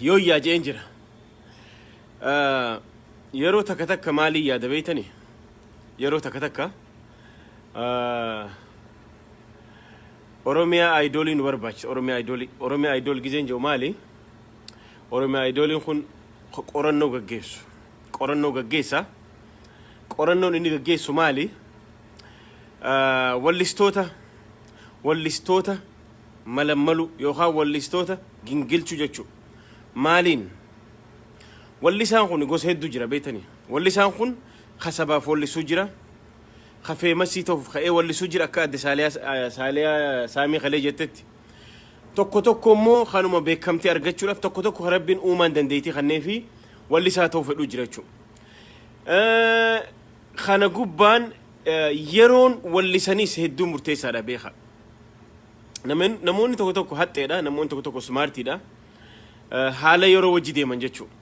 Yooyyaa je'een jira. Yeroo takka takka maalii yaada beeytani? Yeroo takka takka Oromiyaa Idolii nu barbaachisa. Oromiyaa Idolii. Oromiyaa Idol gizeen jedhu maali? Oromiyaa Idoliin kun qorannoo gaggeessu. Qorannoo gaggeessa. Qorannoon inni gaggeessu maali? Wallistoota malammalu yookaan wallistoota gingilchuu jechuudha. Maaliin? Wallisaan kun gosa hedduu jira beektanii. Wallisaan kun kasabaaf wallisuu jira. Ka famous ta'uuf ka'ee wallisuu jira akka adde Saaliyaa Saamii Kalee jettetti. Tokko tokko immoo kanuma beekamtii argachuudhaaf, tokko tokko Rabbiin uumaan dandeettii kannee fi wallisaa ta'uu fedhuu jira jechuudha. Kana gubbaan yeroon wallisaniis hedduu murteessaadha beeka. Namoonni tokko tokko haxxeedha, namoonni tokko tokko smartiidha. Haala yeroo wajji deeman jechuudha.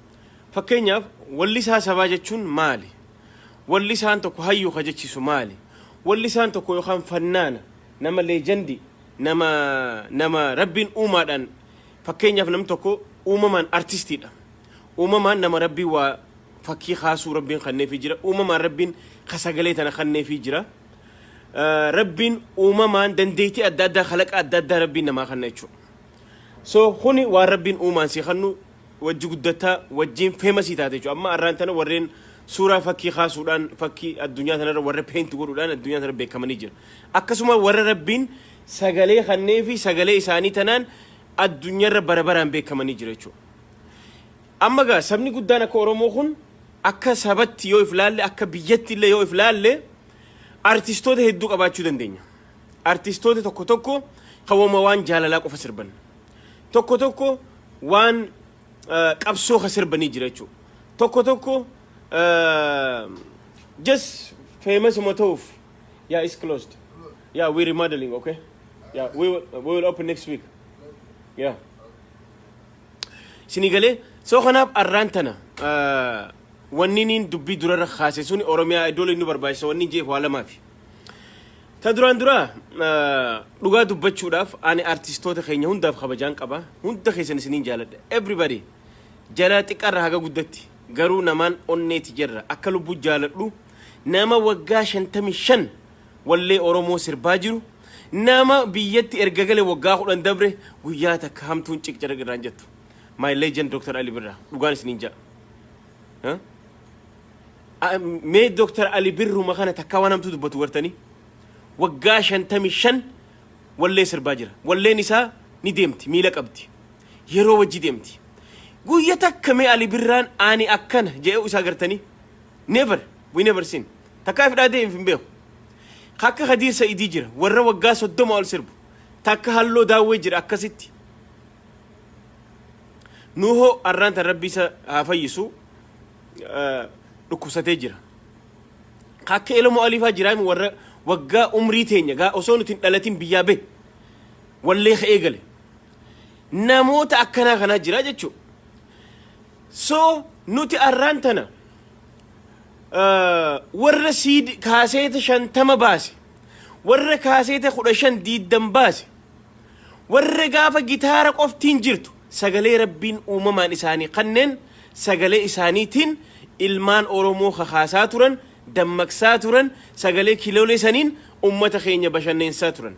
Fakkeenyaaf, wallisaa sabaa jechuun maali? Wallisaan tokko hayyuu ka jechisu maali? Wallisaan tokko yookaan fannaana nama legend, nama Rabbiin uumaadhaan, fakkeenyaaf namni tokko uumamaan artistiidha. Uumamaan nama Rabbiin waa fakkii kaasuu Rabbiin kanneefii jira. Uumamaan Rabbiin ka sagalee tana kanneefii jira. Rabbiin uumamaan dandeettii adda addaa, kalaqa adda addaa Rabbiin namaa kanna jechuudha. So kuni waan Rabbiin uumaan si kannu wajji guddataa wajjin famous taate jechuudha. Amma arraan tana warreen suuraa fakkii kaasuudhaan, fakkii addunyaa tanarra warra paint godhuudhaan addunyaa tanarra beekamanii jira. Akkasuma warra Rabbiin sagalee kannee fi sagalee isaanii tanaan addunyaarra bara baraan beekamanii jira jechuudha. Amma gaa sabni guddaan akka Oromoo kun akka sabatti yoo if laalle, akka biyyatti illee yoo if laalle, artistoota hedduu qabaachuu dandeenya. Artistoota tokko tokko kawwama waan jaalalaa qofa sirban. Tokko tokko waan qabsoo ka sirbanii jira jechuudha. Tokko tokko just famous uma ta'uuf. Yeah, it's closed. Yeah, we remodeling, okay? Yeah, we will open next week. Yeah. Isinii galee? So kanaaf arraan tana wanni niin dubbii durarra kaase suni Oromiyaa Idol inni barbaachisa wanni jeef waa lamaafi. Ta duraan dura dhugaa dubbachuudhaaf, ani artistoota keenya hundaaf kabajaan qaba. Hunda keessan isiniin jaaladha. Everybody. Jala xiqqaarra haga guddatti. Garuu namaan onneeti jirra. Akka lubbuu jaaladhu nama waggaa 55 wallee Oromoo sirbaa jiru. Nama biyyatti erga gale waggaa 10 dabre guyyaa takka hamtuun ciqcara irraan jettu. My legend Dr. Ali Birraa. Dhugaan isiniin ja'a. Mee Dr. Ali Birruma kana takka waan hamtuu dubbatu gartanii? Waggaa 55 wallee sirbaa jira. Walleen isaa ni deemti, miila qabdi. Yeroo wajji deemti. Guyya takka mee Ali Birraan ani akkana jedhee isaa gartanii? Never, we never seen. Takkaa fidhaa deemif hin beeku. Akka Khadiir Sa'idii jira, warra waggaa 30 ol sirbu. Takka Halloo Daawwee jira akkasitti. Nuhoo arraan tan Rabbi isa haa fayyisu, dhukkubsatee jira. Akka Elamoo Aliifaa jiraami, warra waggaa umrii teenya gaa osoo nuti hin dhalatin biyyaa bahe wallee ka'ee gale. Namoota akkanaa kanaa jira jechuudha. So nuti arraan tana warra siid kaaseeta 50 baase, warra kaaseeta 15 20 baase, warra gaafa gitaara qoftiin jirtu sagalee Rabbiin uumamaan isaanii kanneen sagalee isaaniitiin ilmaan Oromoo kakaasaa turan, dammaqsaa turan, sagalee kiloolee saniin ummata keenya bashanneensaa turan.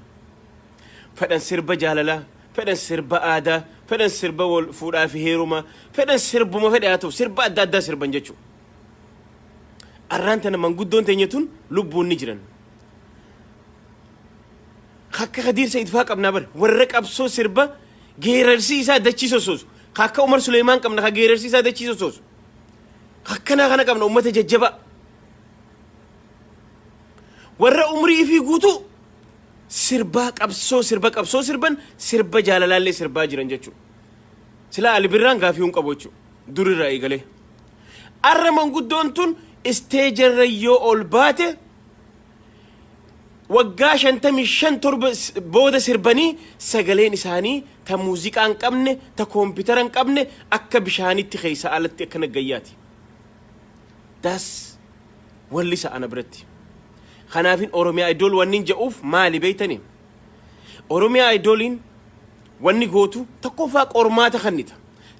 Fedhan sirba jaalalaa, fedhan sirba aadaa, fedhan sirba wal fuudhaa fi heerumaa, fedhan sirbuma fedhe haa ta'u, sirba adda addaa sirban jechuudha. Arraan tana manguddoon teenya tun lubbuun ni jiran. Akka Khadiir Sa'iid faa qabnaa bara, warra qabsoo sirba geerarsi isaa dachii sossoosu. Akka Umar Suleemaan qabna, ka geerarsi isaa dachii sossoosu. Akkanaa kana qabna, ummata jajjabaa. Warra umrii fi guutuu sirbaa qabsoo, sirba qabsoo sirban, sirba jaalalaallee sirbaa jiran jechuudha. Silaa Ali Birraan gaafii hin qabu jechuudha. Durirraa eegalee. Arra manguddoon tun stagerra yoo ol baate, waggaa 55 torba booda sirbanii sagaleen isaanii ta muuziqaa hin qabne, ta koompitara hin qabne, akka bishaanitti keessa alatti akkana gayyaati. Das wallisa ana biratti. Kanaafin Oromiyaa Idol wanni hin jedhuuf maali beeytanii? Oromiyaa Idoliin wanni gootu tokkoffaa qormaata kennita.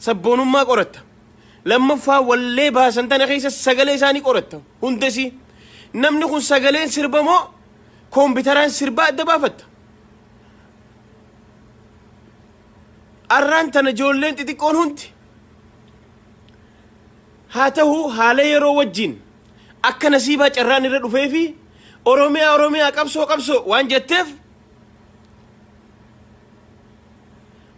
Sabboonummaa qoratta. Lammaffaa wallee baasan tana keessa sagalee isaanii qoratta. Hundasii. Namni kun sagaleen sirba moo koompitaraan sirbaa adda baafatta. Arraan tana ijoolleen xixiqqoon hundi haa ta'u haala yeroo wajjin akka nasiibaa carraan irra dhufee fi Oromiyaa Oromiyaa qabsoo qabsoo waan jetteef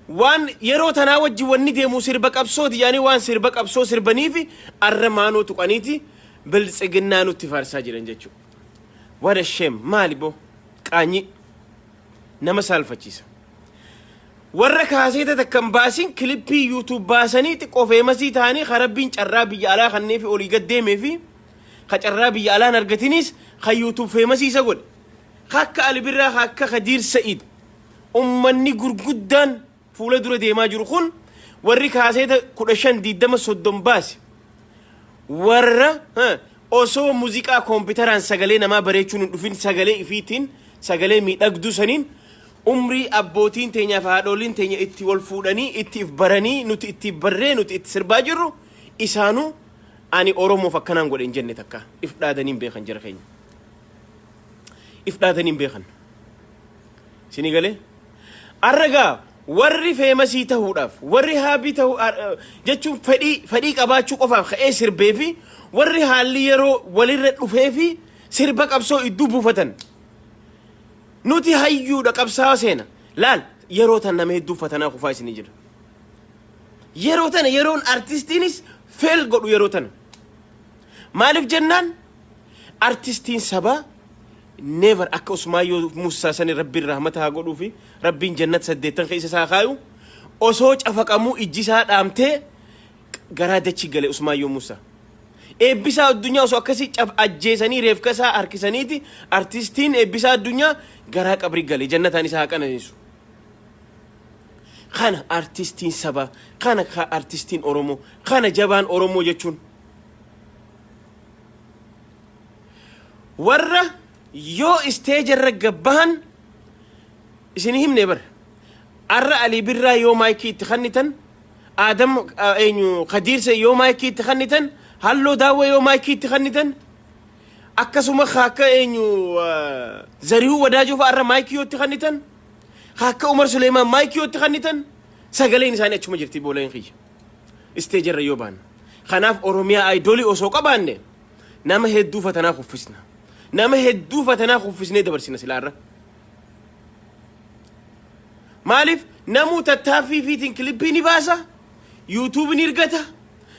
waan yeroo tanaa wajjin wanni deemu sirba qabsooti jedhanii waan sirba qabsoo sirbaniifi arra maanoo tuqaniiti biltsiginnaa nutti faarsaa jiran jechuudha. What a shame maali boo qaanyii nama saalfachiisa. Warra kaaseeta takka hin baasin kilippii YouTube baasanii xiqqoo feemasii ta'anii ka rabbiin carraa biyya alaa kanneefi olii gad deemee fi ka carraa biyya alaan argatinis ka YouTube feemasii isa godhe. Ka akka Ali Birraa ka akka Kadiir Sa'iid ummanni gurguddaan fuula dura deemaa jiru kun warri kaaseeta 15 20 30 baase warra osoo muziqaa koompitaraan sagalee namaa bareechuun hin dhufin sagalee ifiitiin sagalee miidhagduu saniin umrii abbootiin teenyaa fi haadholiin teenya itti wal fuudhanii itti if baranii nuti itti barree nuti itti sirbaa jirru isaanuu ani Oromoof akkanaan godhe hin jenne takka if dhaadanii hin beekan jara keenya. If dhaadanii hin beekan. Isinii galee? Arra gaa warri feemasii tahuudhaaf warri haabii tahu jechuun fedhii fedhii qabaachuu qofaaf ka'ee sirbee fi warri haalli yeroo walirra dhufee fi sirba qabsoo idduu buufatan. Nuti hayyuudha qabsaawa seena. Laal yeroo tan nama hedduu fatanaa kufaa isinii jira. Yeroo tana yeroon artistiinis feel godhu yeroo tana. Maaliif jennaan artistiin sabaa never akka Usmaayyoo Muussaa sani rabbiin rahmata haa godhuu fi rabbiin jannata saddeettan keessa isaa kaayu osoo cafaqamuu ijji isaa dhaamtee garaa dachii gale Usmaayyoo Muussaa. Eebbisaa addunyaa osoo akkasii caf ajjeesanii reefka isaa harkisaniiti artistiin eebbisaa addunyaa garaa qabrii gale jannataan isaa haa qananiisu. Kana artistiin sabaa, kana ka artistiin Oromoo, kana jabaan Oromoo jechuun. Warra yoo isteeja irra gabbahan isin himne bar. Arra Alii Birraa yoo maayikii itti kannitan, Aadam eenyu Kadiirse yoo maayikii itti kannitan, Halloo Daawwee yoo maayikii itti kannitan, akkasuma akka eenyu Zarihuu Wadaajoo fa'a arra maayikii yoo itti kannitan, akka Umar Suleemaan maayikii yoo itti kannitan, sagaleen isaanii achuma jirti booleen kiyya. Isteeja irra yoo baan. Kanaaf Oromiyaa Ayidoolii osoo qabaanne nama hedduu fatanaa kuffisna. Nama hedduu fatanaa kuffisnee dabarsina silaarra. Maaliif namuu tattaaffii fiitiin kilippii ni baasa, yuutuubii ni ergata,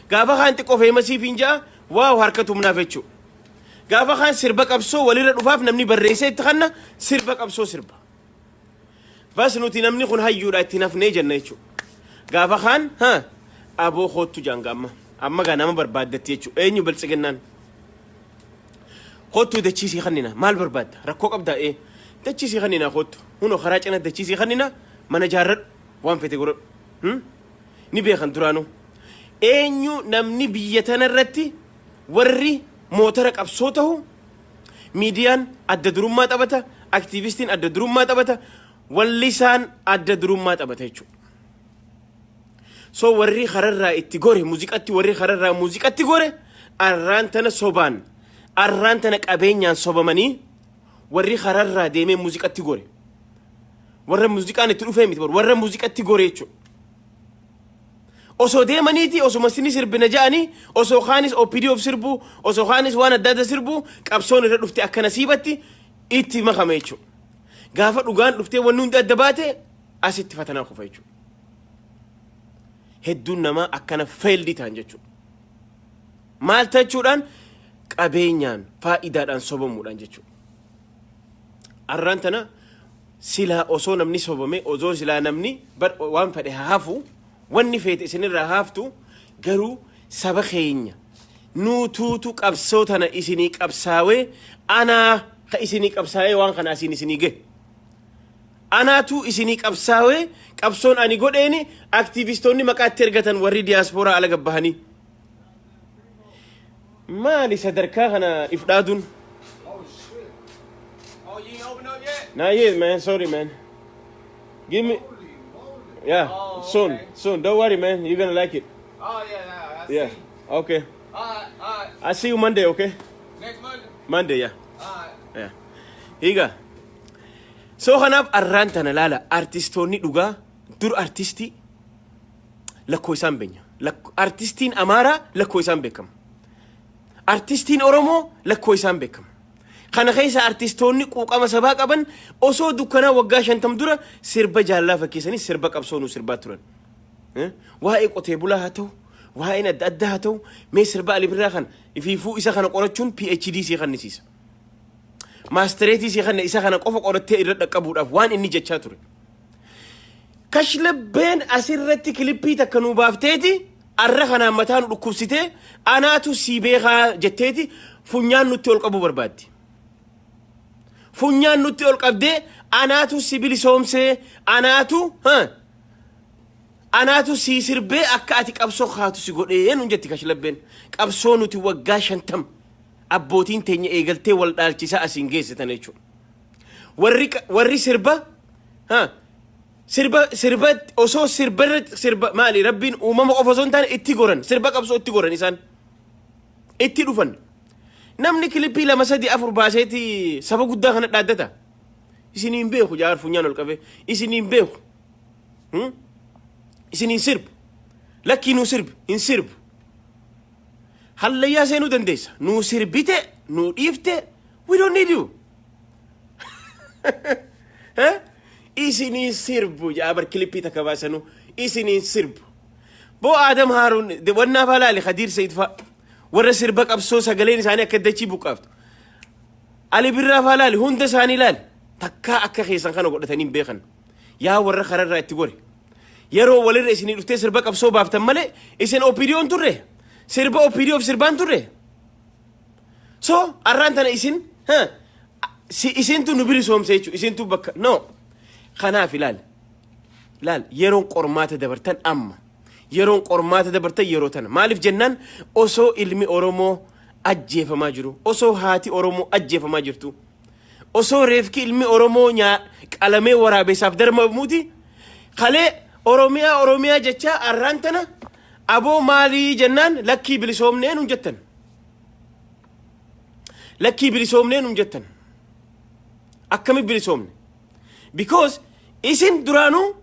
gaafa kaan xiqqoo feemasiif hin ja'a, waaw harka tumnaaf jechuudha. Gaafa kaan sirba qabsoo walirra dhufaaf namni barreessee itti kanna sirba qabsoo sirba. Bas nuti namni kun hayyuudha itti nafnee jenna jechuudha. Gaafa kaan ha aboo koottu jaanga amma. Amma gaa nama barbaaddatti jechuudha. Eenyu biltsiginnaan? Koottuu dachii sii kannina maal barbaadda? Rakkoo qabdaa ee dachii sii kannina koottu. Hunoo karaa cina dachii sii kannina mana jaarradhu waan fete godhadhu. Hmm? Ni beekan duraanuu. Eenyu namni biyya tana irratti warri mootara qabsoo tahu miidiyaan adda durummaa taphata, aktiivistiin adda durummaa taphata, wallisaan adda durummaa taphata jechuudha. So warri kararraa itti gore muuziqatti warri kararraa muuziqatti gore arraan tana sobaan arraan tana qabeenyaan sobamanii warri kararraa deemee muuziqatti gore warra muuziqaan itti dhufee miti warra muuziqatti gore jechuudha. Osoo deemaniiti osuma sini sirbina ja'anii osoo kaanis OPDOf sirbuu osoo kaanis waan adda adda sirbuu qabsoon irra dhufte akka nasiibatti itti makame jechuudha. Gaafa dhugaan dhuftee wanni hundi adda baate asitti fatanaa kufa jechuudha. Hedduun namaa akkana failed ta'an jechuudha. Maal tachuudhaan qabeenyaan faayidaadhaan sobamuudhaan jechuudha. Arraan tana silaa osoo namni sobame osoo silaa namni waan fedhe haa hafu wanni feete isinirraa haaftu garuu saba keenya nuutuutu qabsoo tana isinii qabsaawee anaa ka isinii qabsaawee waan kana asiin isinii gahe. Anaatu isinii qabsaawee qabsoon ani godheeni aktiivistoonni maqaa itti ergatan warri diyaaspooraa ala gabbahanii. Maali sadarkaa kana if dhaaduun? Oh shit. Oh, you ain't open up yet? Not yet, man. Sorry, man. Give me. Holy moly. Yeah. Oh, Soon. okay. Soon. Don't worry, man. You're gonna like it. Oh yeah, I Yeah. see. Okay. All right. I see you Monday, okay? Next Monday. Monday, yeah. All right. Yeah. Higa. So kanaaf arraan tana laala, artistoonni dhugaa dur artistii lakkoo isaan beenya. Artistiin Amaaraa lakkoo isaan beekama. Artistiin Oromoo lakkoo isaan beekama. Kana keessa artistoonni quuqama sabaa qaban osoo dukkanaa waggaa 50 dura sirba jaallaa fakkeessanii sirba qabsoo nu sirbaa turan. Eh? Waa'ee qotee bulaa haa ta'u, waa'een adda addaa haa ta'u, mee sirba Ali Birraa kana ifiifuu isa kana qorachuun PhD sii kannisiisa. Maastireetii sii kanna isa kana qofa qorattee irra dhaqqabuudhaaf waan inni jechaa ture. Kashlabbeen asirratti kilippii takka nuu baafteeti arra kanaan mataa nu dhukkubsitee, anaatu sii beekaa jetteeti funyaan nutti ol qabuu barbaaddi. Funyaan nutti ol qabdee, anaatu si bilisoomsee, anaatu sii sirbee akka ati qabsoo kaatu si godhee nun jetti kashlabbeen. Qabsoo nuti waggaa 50 abbootiin teenya eegaltee wal dhaalchisaa asiin geessitan jechuudha. Warri sirba sirba sirba osoo sirba sirba maali, rabbiin uumama qofa osoo hin taane itti goran, sirba qabsoo itti goran, isaan itti dhufan. Namni kilippii lama, sadi, afur baaseeti saba guddaa kana dhaaddata. Isiniin beeku jaar funyaan ol qabee isiniin beeku. Isiniin sirbu. Lakkii, nuu sirbi hin sirbu. Hallayyaa seenuu dandeessa. Nuu sirbite, nuu dhiifte, we don't need you. Eh? Isiniin sirbu jaabar kilippii takka baasanu isiniin sirbu. Boo Aadam Haaruun wannaa faa laali, Khadiir Sayid faa, warra sirba qabsoo sagaleen isaanii akka dachii buqqaaftu. Ali Birraa faa laali, hunda isaanii laali. Takkaa akka keessan kana godhatanii hin beekan. Yaa warra kararraa itti gore. Yeroo walirra isinii dhuftee sirba qabsoo baaftan malee isin OPDO'n turre. Sirba OPDOf sirbaan turre. So arraan tana isin si isintu nu bilisoomse jechuudha. Isintu bakka no. Kanaaf ilaal. Laal, yeroon qormaata dabartan amma. Yeroon qormaata dabartan yeroo tana. Maaliif jennaan, osoo ilmi Oromoo ajjeefamaa jiru, osoo haati Oromoo ajjeefamaa jirtu, osoo reefki ilmi Oromoo nyaa qalamee waraabeessaaf darbamuuti, kalee Oromiyaa Oromiyaa jechaa arraan tana aboo maalii jennaan, lakkii bilisoomnee nun jettan. Lakkii bilisoomnee nun jettan. Akkami bilisoomne? Because isin duraanuu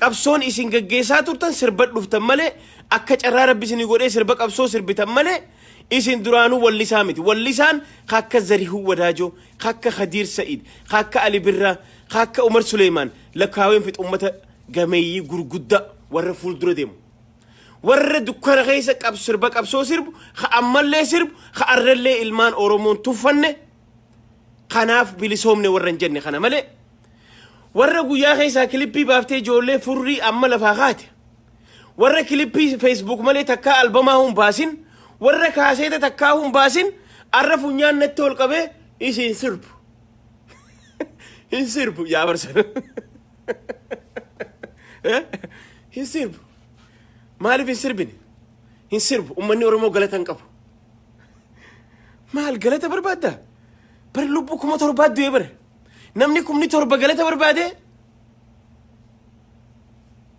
qabsoon isin gaggeessaa turtan sirba dhuftan malee, akka carraa rabbi isinii godhee sirba qabsoo sirbitan malee, isin duraanuu wallisaa miti. Wallisaan akka Zarihuu Wadaajoo, akka Khadiir Sa'id, akka Ali Birraa, akka Umar Suleemaan lakkaaween fix ummata gameeyyii gurguddaa warra fuuldura deemu. Warra dukkana keessa sirba qabsoo sirbu, ka ammallee sirbu, ka arrallee ilmaan Oromoon tuffanne, kanaaf bilisoomne warra hin jenne kana malee, warra guyyaa keessaa kilippii baaftee ijoollee furrii amma lafaa kaate, warra kilippii Facebook malee takkaa albamaa hun baasin, warra kaaseeta takkaa hun baasin, arra funyaan natti ol qabee isin sirbu hin sirbu. Yaa barsan hin sirbu. Maaliif hin sirbine? Hin sirbu. Ummanni Oromoo galata hin qabu. Maal galata barbaadda? Bari lubbuu 7,000 du'ee bare. Namni 7,000 galata barbaade?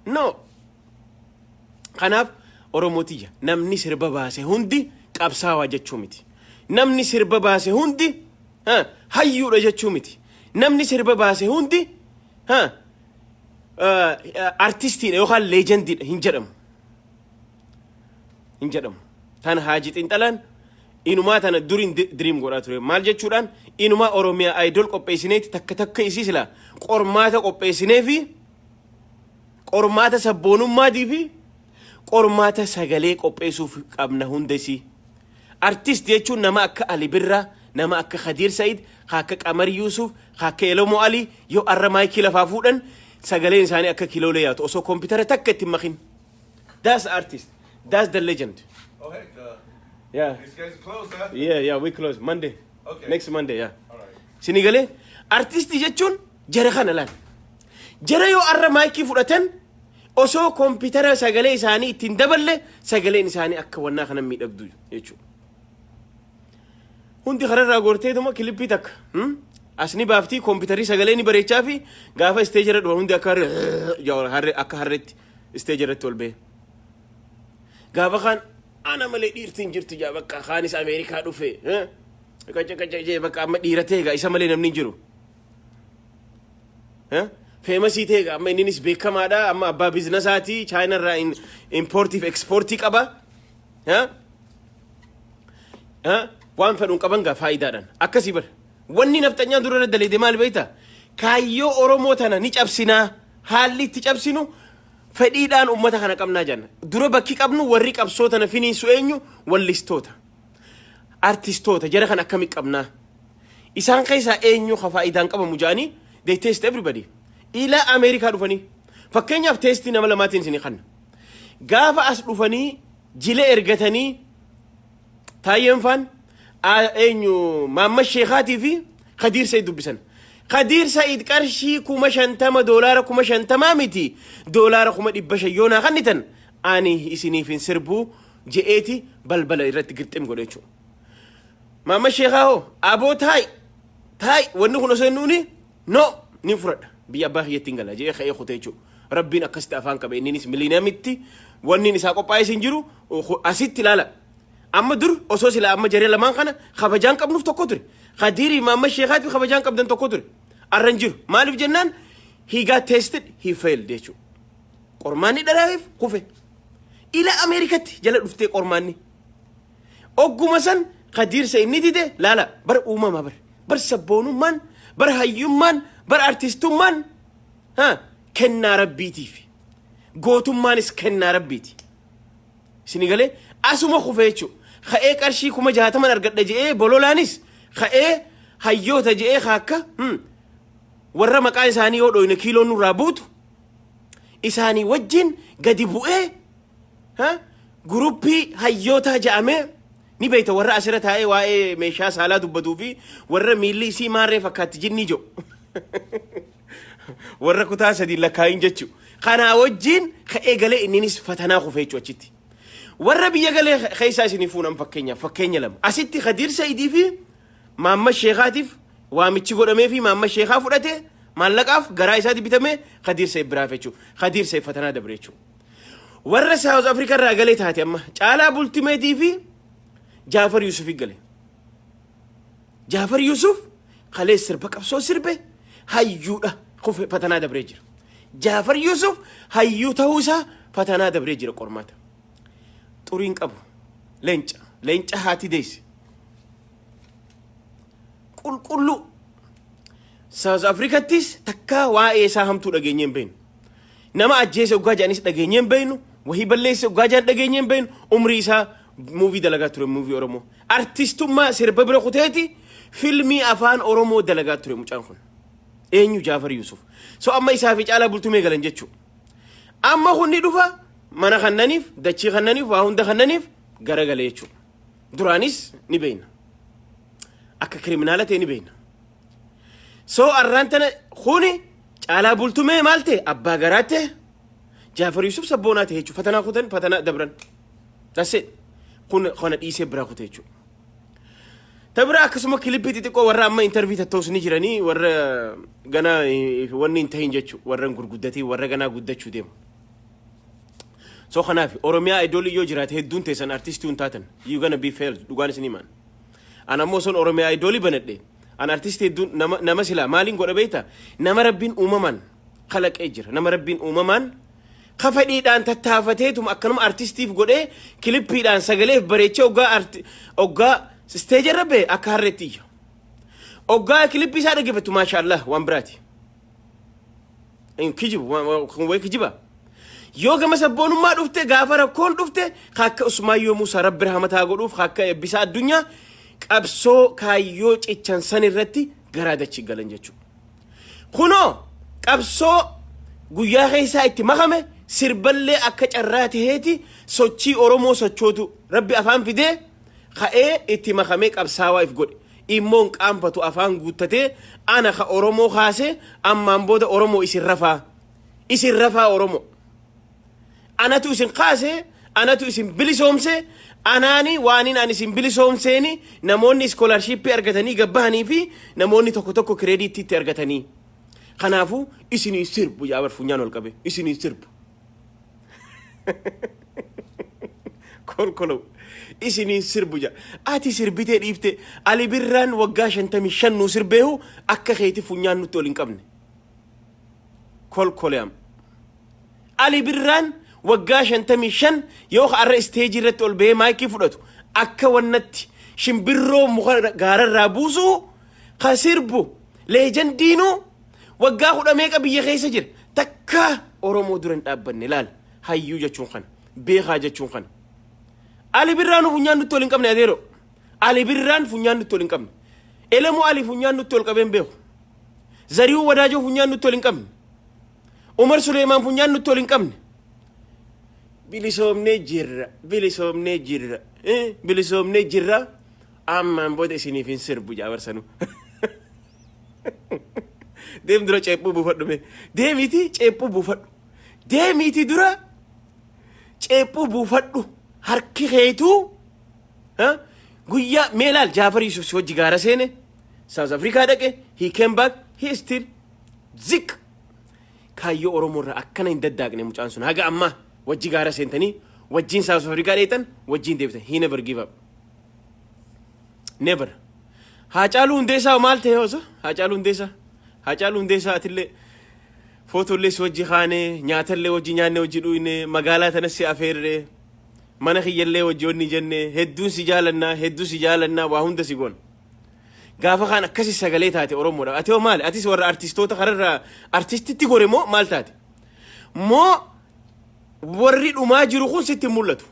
No. Kanaaf Oromootiyya, namni sirba baase hundi qabsaawaa jechuu miti. Namni sirba baase hundi hayyuudha jechuu miti. Namni sirba baase hundi artistiidha yookaan leejendiidha hin jedhamu. Hin jedhamu. Tan Haaji Xinxalaan inumaa tana duriin diriim godhaa ture. Maal jechuudhaan, inumaa Oromiyaa Idol qopheessineeti takka takka isii sila qormaata qopheessinee fi qormaata sabboonummaatii fi qormaata sagalee qopheessuuf qabna hunda isii. Artist jechuun nama akka Ali Birraa, nama akka Khadiir Said, akka Qamar Yuusuf, akka Elomo Ali yoo arra maayikii lafaa fuudhan sagaleen isaanii akka kiloolee yaatu osoo koompitara takka itti hin makin. That's artist. That's the legend. Oh heck, these guys are closed, huh? Yeah, we close Monday. Okay. Next Monday, yeah. All right. Sini galee, artistii jechuun jara kana laal. Jara yoo arra maayikii fudhatan osoo koompitara sagalee isaanii ittiin daballe sagaleen isaanii akka wannaa kana miidhagdu jechuudha. Hundi kararraa gorteetuma kilippii takka. As ni baaftii, kompiitarrii sagalee ni bareechaa fi gaafa stage irra dhufan hundi akka harreetti stage irratti ol ba'e. Gaafa kaan ana malee dhiirtiin jirtu jaa, bakka kaanis Ameerikaa dhufe. Qaca qaca jee, bakka amma dhiira ta'e gaa, isa malee namni hin jiru. Famous ta'e gaa, amma inninis beekamaadha, amma abbaa businessaati, Chaayinaa irraa importii fi exportii qaba. Waan fedhuun qaban gaa faayidaadhaan akkasii bara. Wanni nafxanyaan dura irra daleede maal beektaa? Kaayyoo Oromoo tana ni cabsinaa, haalli itti cabsinu fedhiidhaan uummata kana qabnaa jenna. Dura bakki qabnu, warri qabsoo tana finiinsu eenyu? Wallistoota. Artistoota jara kan akkami qabnaa? Isaan keessaa eenyu ka faayidaan qabamu jedhanii they test everybody. Ilaa Ameerikaa dhufanii. Fakkeenyaaf testii nama lamaatiin isinii kanna. Gaafa as dhufanii jila ergatanii, Taayyeen faan, eenyu, Maamma Sheekaatii fi Khadiir Said dubbisan. Khadiir Said qarshii 50,000, $50,000 miti, $500,000 yoo naa kennitan ani isiniif hin sirbuu je'eeti balbala irratti girxim godhe jechuudha. Maamma Sheekaa hoo, aboo taa'i taa'i, wanni kun osoo hin nuuni no ni fudhadha, biyya abbaa kiyyatti hin gala je'ee ka'ee kutee jechuudha. Rabbiin akkasitti afaan qabe, inninis miliiniyeemitti wanni isaa qophaa'ee hin jiru asitti ilaala. Amma dur osoo sila amma jaree lamaan kana kabajaan qabnuuf tokko ture. Khadiirii Maamma Sheekaatiif kabajaan qabdan tokko ture. Arra hin jiru. Maaliif jennaan, he got tested, he failed jechuudha. Qormaanni dharaa'eef kufe. Ila Ameerikatti jala dhuftee qormaanni. Ogguma san Khadiir sa inni dide, laala bar uumamaa bar. Bar sabboonummaan, bar hayyummaan, bar artistummaan ha kennaa rabbiitiif. Gootummaanis kennaa rabbiiti. Isin galee asuma kufe jechuudha. Ka'ee qarshii 60,000 argadha je'ee bololaanis ka'ee hayyoota je'ee akka warra maqaa isaanii yoo dhoyne kiiloon nurraa buutu isaanii wajjin gadi bu'ee groupii hayyootaa je'amee ni beekta, warra asirra taa'ee waa'ee meeshaa saalaa dubbatuu fi warra miilli isii maarree fakkaatti jinnii jiru. Warra kutaa sadii lakkaayin jechuudha. Kanaa wajjin ka'ee galee inninis fatanaa kufee jechuudha achitti. Warra biyya galee keessaa isinii fuunan fakkeenyaaf fakkeenya lama. Asitti Khadiir Saidii fi Maamma Sheekaatiif waamichi godhamee fi Maamma Sheekaa fudhate, maallaqaaf garaa isaatti bitamee Khadiir Said biraaf jechuudha. Khadiir Said fatanaa dabre jechuudha. Warra South Africa irraa galee taate, amma Caalaa Bultimeetii fi Jaafar Yusufii gale. Jaafar Yusuf kalee sirba qabsoo sirbe, hayyuudha, kufe, fatanaa dabree jira. Jaafar Yusuf hayyuu ta'uu isaa fatanaa dabree jira qormaata. Xuriin qabu leenca, leenca haati deesse. Qulqulluu. South Africattis takka waa'ee isaa hamtuu dhageenyee hin beeknu. Nama ajjeese oggaa jedhanis dhageenyee hin beeknu. Wahii balleesse oggaa jedhan dhageenyee hin beeknu. Umrii isaa movie dalagaa ture, movie Oromoo. Artistummaa sirba bira kuteeti filmii afaan Oromoo dalagaa ture mucaan kun. Eenyu? Jaafar Yusuf. So amma isaa fi Caalaa Bultumee galan jechuudha. Amma kun ni dhufa, mana kannaniif, dachii kannaniif, waa hunda kannaniif garagale jechuudha. Duraanis ni beekna. Akka criminala ta'e ni beekna. So arraan tana kuni Caalaa Bultumee maal ta'e? Abbaa garaa ta'e. Jaafar Yusuf sabboonaa ta'e jechuudha. Fatanaa kutan, fatanaa dabran. That's it. Kun kana dhiisee biraa kute jechuudha. Ta biraa akkasuma clippii xixiqqoo warra amma interview tattoos ni jiranii, warra ganaa wanni hin tahin jechuudha. Warra hin gurguddatiin, warra ganaa guddachuu deemu. So kanaaf Oromiyaa Idol yoo jiraate hedduun teessan artistii hin taatan. You gonna be failed, dhugaan isin himaan. Ana ammoo son Oromiyaa Idol banadhe. An artistii hedduun nama silaa maaliin godha beektaa? Nama rabbiin uumamaan kalaqee jira. Nama rabbiin uumamaan kafadhiidhaan tattaafateetuma akkanuma artistiif godhee clippiidhaan sagaleef bareechee oggaa stage irra ba'e akka harreetti iyya. Oggaa clippii isaa dhaggeeffattu, maashaallah, waan biraati. Kijibu kun wayi kijiba. Yoo gama sabboonummaa dhufte, gaafa rakkoon dhufte, akka Usmaayyoo Muusaa rabbi rahmataa godhuuf, akka Eebbisaa Addunyaa qabsoo kaayyoo cichan san irratti garaa dachii galan jechuudha. Kunoo qabsoo guyyaa keessaa itti makame, sirballee akka carraa taheeti sochii Oromoo sochootu rabbi afaan fidee ka'ee itti makamee qabsaawaa if godhe. Immoon qaanfatu, afaan guuttatee ana ka Oromoo kaasee ammaan booda Oromoo isin rafaa. Isin rafaa Oromoo. Anatu isin kaasee Anatu isin bilisoomse. Anaani waaniin ani isin bilisoomseeni namoonni scholarship argatanii gabbahanii fi namoonni tokko tokko credit itti argatanii. Kanaafuu isinii sirbu yaa bar, funyaan ol qabe isinii sirbu. Kolkolow isinii sirbu jaa. Ati sirbitee dhiifte. Ali Birraan waggaa 55 nuu sirbeehu akka keeti funyaan nutti ol hin qabne. Kolkoleam. Ali Birraan waggaa 55 yoo har'a isteejii irratti ol bahee maayikii fudhatu akka wannatti shimbirroo muka gaararraa buusuu ka sirbu leejandiinuu waggaa kudha meeqa biyya keessa jira, takka Oromoo dura hin dhaabbanne. Laal, hayyuu jechuun kana, beekaa jechuun kana. Ali Birraan funyaan nutti ol hin qabne. Adeero, Ali Birraan funyaan nutti ol hin qabne. Elemoo Ali funyaan nutti ol qabeen beeku. Zarihuu Wadaajoo funyaan nutti ol hin qabne. Umar Suleemaan funyaan nutti ol hin qabne. Bilisoomnee jirra, bilisoomnee jirra, bilisoomnee jirra. Ammaan booda isiniif hin sirbu jaabarsanu. Deem, dura ceephuu buufadhu mee. Deemiiti ceephuu buufadhu. Deemiiti dura ceephuu buufadhu. Harki keetuu guyyaa mee laal. Jaafar Yusuf si hojii gaara seene. South Africa dhaqe, he came back, he still zik kaayyoo Oromoo irraa akkana hin daddaaqne. Mucaan sun haga ammaa wajji gaara seentanii, wajjin South Africa dheetan, wajjin deebitan. He never give up. Never. Haacaaluu Hundeessaa maal ta'e osoo? Haacaaluu Hundeessaa. Haacaaluu Hundeessaa, atillee footollee si wajji kaanee, nyaatallee wajji nyaanne, wajji dhuyne, magaalaa tanas si afeerre, mana kiyyallee wajji onni jenne, hedduun si jaalannaa, hedduu si jaalannaa, waa hunda si goona. Gaafa kaan akkasi sagalee taate Oromoodha. Ati hoo maali? Atis warra artistoota kararraa artistitti gore moo maal taate? Moo warri dhumaa jiru kun sitti hin mul'atu?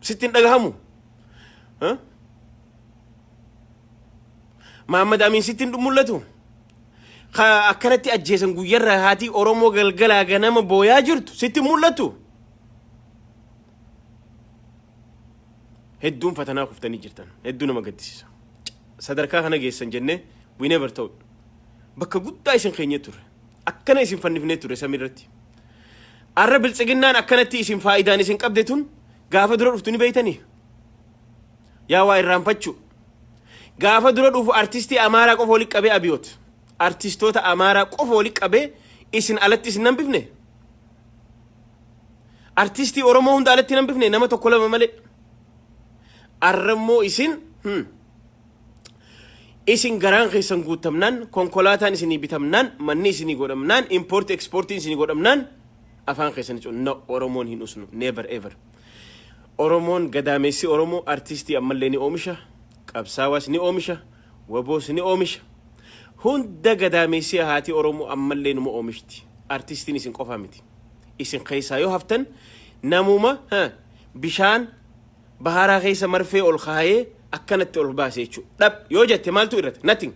Sitti hin dhagahamu? Huh? Mahammad Amin sitti hin mul'atu? Ka akkanatti ajjeesan, guyyarraa haati Oromoo galgalaa ganama booyaa jirtu sitti hin mul'atu? Hedduun fatanaa kuftanii jirtan. Hedduu nama gaddisiisa. Sadarkaa kana geessan jennee we never thought. Bakka guddaa isin keenyee turre. Akkana isin fannifnee turre samiirratti. Arra biltsiginnaan akkanatti isin faayidaan isin qabde tun gaafa dura dhuftu ni beeytanii? Yaa waa irraanfachuu. Gaafa dura dhufu artistii Amaaraa qofa walitti qabee Abiyoot. Artistoota Amaaraa qofa walitti qabee isin alatti isin nambifne. Artistii Oromoo hunda alatti nambifne, nama tokko lama malee. Arrammoo isin isin garaan keessan guutamnaan, konkolaataan isinii bitamnaan, manni isinii godhamnaan, import exportiin isinii godhamnaan afaan keessan jechuun no, Oromoon hin usnu, never ever. Oromoon, gadaamessi Oromoo artistii ammallee ni oomisha, qabsaawaas ni oomisha, waboos ni oomisha. Hunda gadaamessi haati Oromoo ammallee numa oomishti. Artistiin isin qofaa miti. Isin keessaa yoo haftan namuma bishaan baharaa keessa marfee ol kaayee akkanatti ol baase jechuudha. Dhab yoo jette maaltu irrata? Nothing.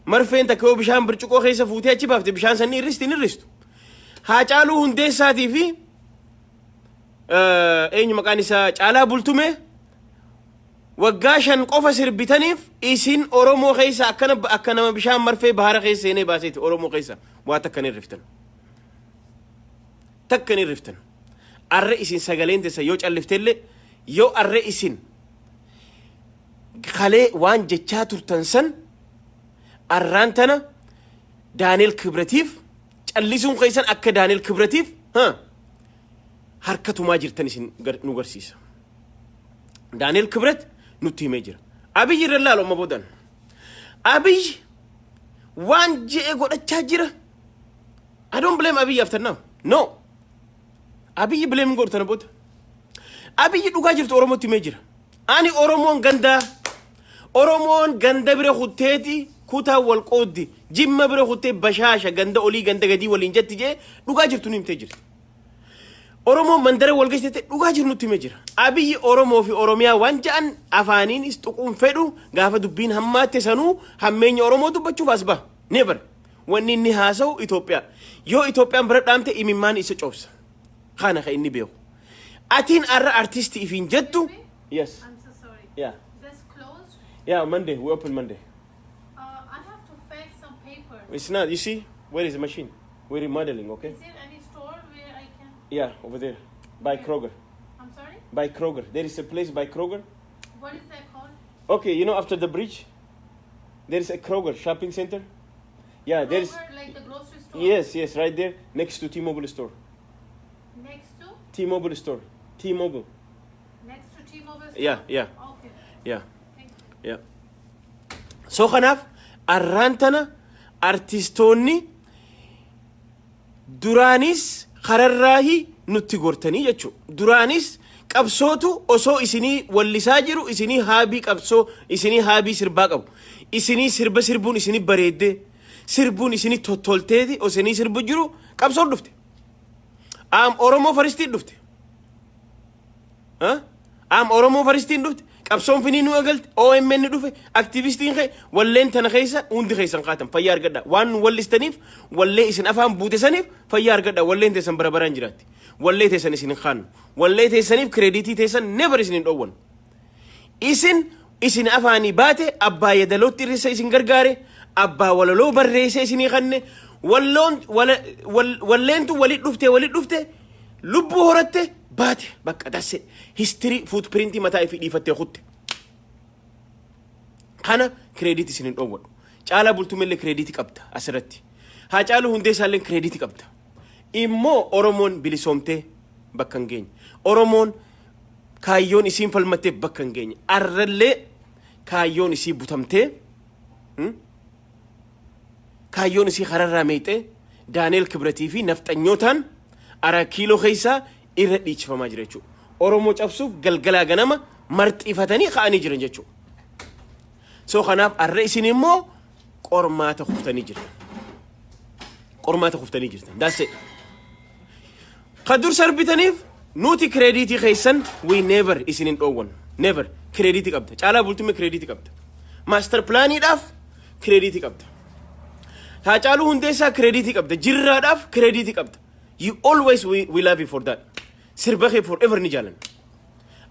Marfeen takka yoo bishaan bircuqoo keessa fuutee achi baafte bishaan sanni irristi hin irristu. Haacaaluu Hundeessaatii fi eenyu maqaan isaa, Caalaa Bultumee waggaa 5 qofa sirbitaniif isin Oromoo keessa akkana akka nama bishaan marfee bahara keessa seenee baaseeti. Oromoo keessa waa takka hin irriftan. Takka hin irriftan. Arre isin sagaleen teessa yoo calliftellee, yoo arre isin kalee waan jechaa turtan san arraan tana Daani'el Kibratiif callisuun keessan akka Daani'el Kibratiif harka tumaa jirtan isin nu garsiisa. Daani'el Kibrat nutti himee jira. Abiyyi irra laalu amma boodan. Abiyyi waan je'e godhachaa jira. I don't blame Abiyyi after now. No. Abiyyi blame godhu tana booda. Abiyyi dhugaa jirtu Oromootti himee jira. Ani Oromoon gandaa. Oromoon ganda bira kutteeti kutaa wal qooddi. Jimma bira kuttee bashaasha ganda olii ganda gadii waliin jetti jee dhugaa jirtu nu himtee jirti. Oromoon mandara wal geessite dhugaa jiru nutti himee jira. Abiyyi Oromoo fi Oromiyaa waan ja'an afaaniinis tuquun fedhu, gaafa dubbiin hammaatte sanuu hammeenya Oromoo dubbachuuf as baha. Never. Wanni inni haasa'u Itoophiyaa. Yoo Itoophiyaan bira dhaamte imimmaan isa coobsa. Kana kan inni beeku. Atiin arra artistii ifiin jettu. Yes. I'm so sorry. Yeah. That's closed. Yeah, Monday. We open Monday. I have to fetch some paper. It's not, you see, where is the machine? We're remodeling, okay? Is there any store where I can? Yeah, over there. By Kroger. I'm sorry? By Kroger. There is a place by Kroger. What is that called? Okay, you know after the bridge, there is a Kroger shopping center. Yeah, there is. Kroger, like the grocery store? Yes, yes, right there next to T-Mobile store. Next to? T-Mobile store. T-Mobile. Next to T-Mobile store? Yeah, yeah. Okay. Yeah. Thank you. Yeah. So kanaaf arraan tana artistoonni duraanis kararraahi nutti gortanii jechuudha. Duraanis qabsootu osoo isinii wallisaa jiru, isinii haabii qabsoo, isinii haabii sirbaa qabu. Isinii sirba sirbuun isinii bareeddee, sirbuun isinii tottolteeti isinii sirbu jiru qabsoon dhufte. Am Oromoo firstiin dhufte. Am Oromoo firstiin dhufte. Qabsoon finii nu eegalte. OMN dhufe. Aktivistiin kee walleen tana keessa hundi keessan kaatan fayyaa argadha. Waan nu wallistaniif, wallee isin afaan buute saniif fayyaa argadha. Walleen teessan bara baraan jiraatti. Wallee teessan isin hin kaannu. Wallee teessaniif creditii teessan never isin hin dhoowwan. Isin isin afaanii baate, abbaa yadalootti irrisa isin gargaare, abbaa walaloo barreesse isinii kanne, walloon walleentu walit dhufte, walit dhufte, lubbuu horatte, baate. Bakka dasse history footprintii mataa ifii dhiifattee kutte. Kana credit isin hin dhoowwadhu. Caalaa Bultumellee creditii qabda asirratti. Haacaaluu Hundeessaallee creditii qabda. Immoo Oromoon bilisoomtee bakka hin geenye. Oromoon kaayyoon isiin falmatteef bakka hin geenye. Arrallee kaayyoon isii butamtee, kaayyoon isii kararraa meexee, Daaneel Kibratii fi nafxanyootaan ara kiiloo keessaa irra dhiichifamaa jira jechuudha. Oromoo cabsuuf galgalaa ganama marxiifatanii ka'anii jiran jechuudha. So kanaaf arra isin immoo qormaata kuftanii jirtan. Qormaata kuftanii jirtan. That's it. Ka dur sarbitaniif nuti creditii keessan we never isin hin dhoowwan. Never. Creditii qabda. Caalaa Bultumee creditii qabda. Master planiidhaaf creditii qabda. Haacaaluu Hundeessaa creditii qabda. Jirraadhaaf creditii qabda. You always we love you for that. Sirba kee forever ni jaalanna.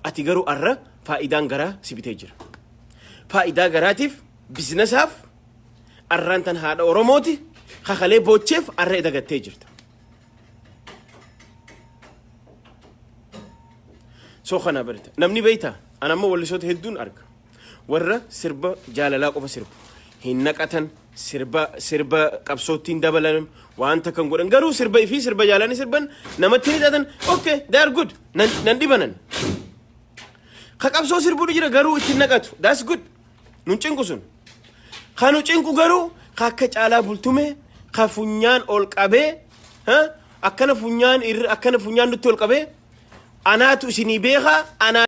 Ati garuu arra faayidaan garaa si bitee jira. Faayidaa garaatiif, businessaaf, arraan tan haadha Oromooti kakalee boocheef arra dagattee jirta. So kana barita. Namni beeyta, ana ammoo wallisoota hedduun arga. Warra sirba jaalalaa qofa sirbu. Hin naqatan, sirba qabsootti hin dabalan, waan takka hin godhan, garuu sirba ifii sirba jaalanii sirban namatti hin hidhatan. Okay, they are good. Nan dhibanan. Ka qabsoo sirbuun jira garuu ittiin naqatu. That's good. Nun cinqu sun. Ka nu cinqu garuu ka akka Caalaa Bultumee ka funyaan ol qabee, ha? Akkana funyaan irra, akkana funyaan nutti ol qabee, anaatu isinii beekaa anaa.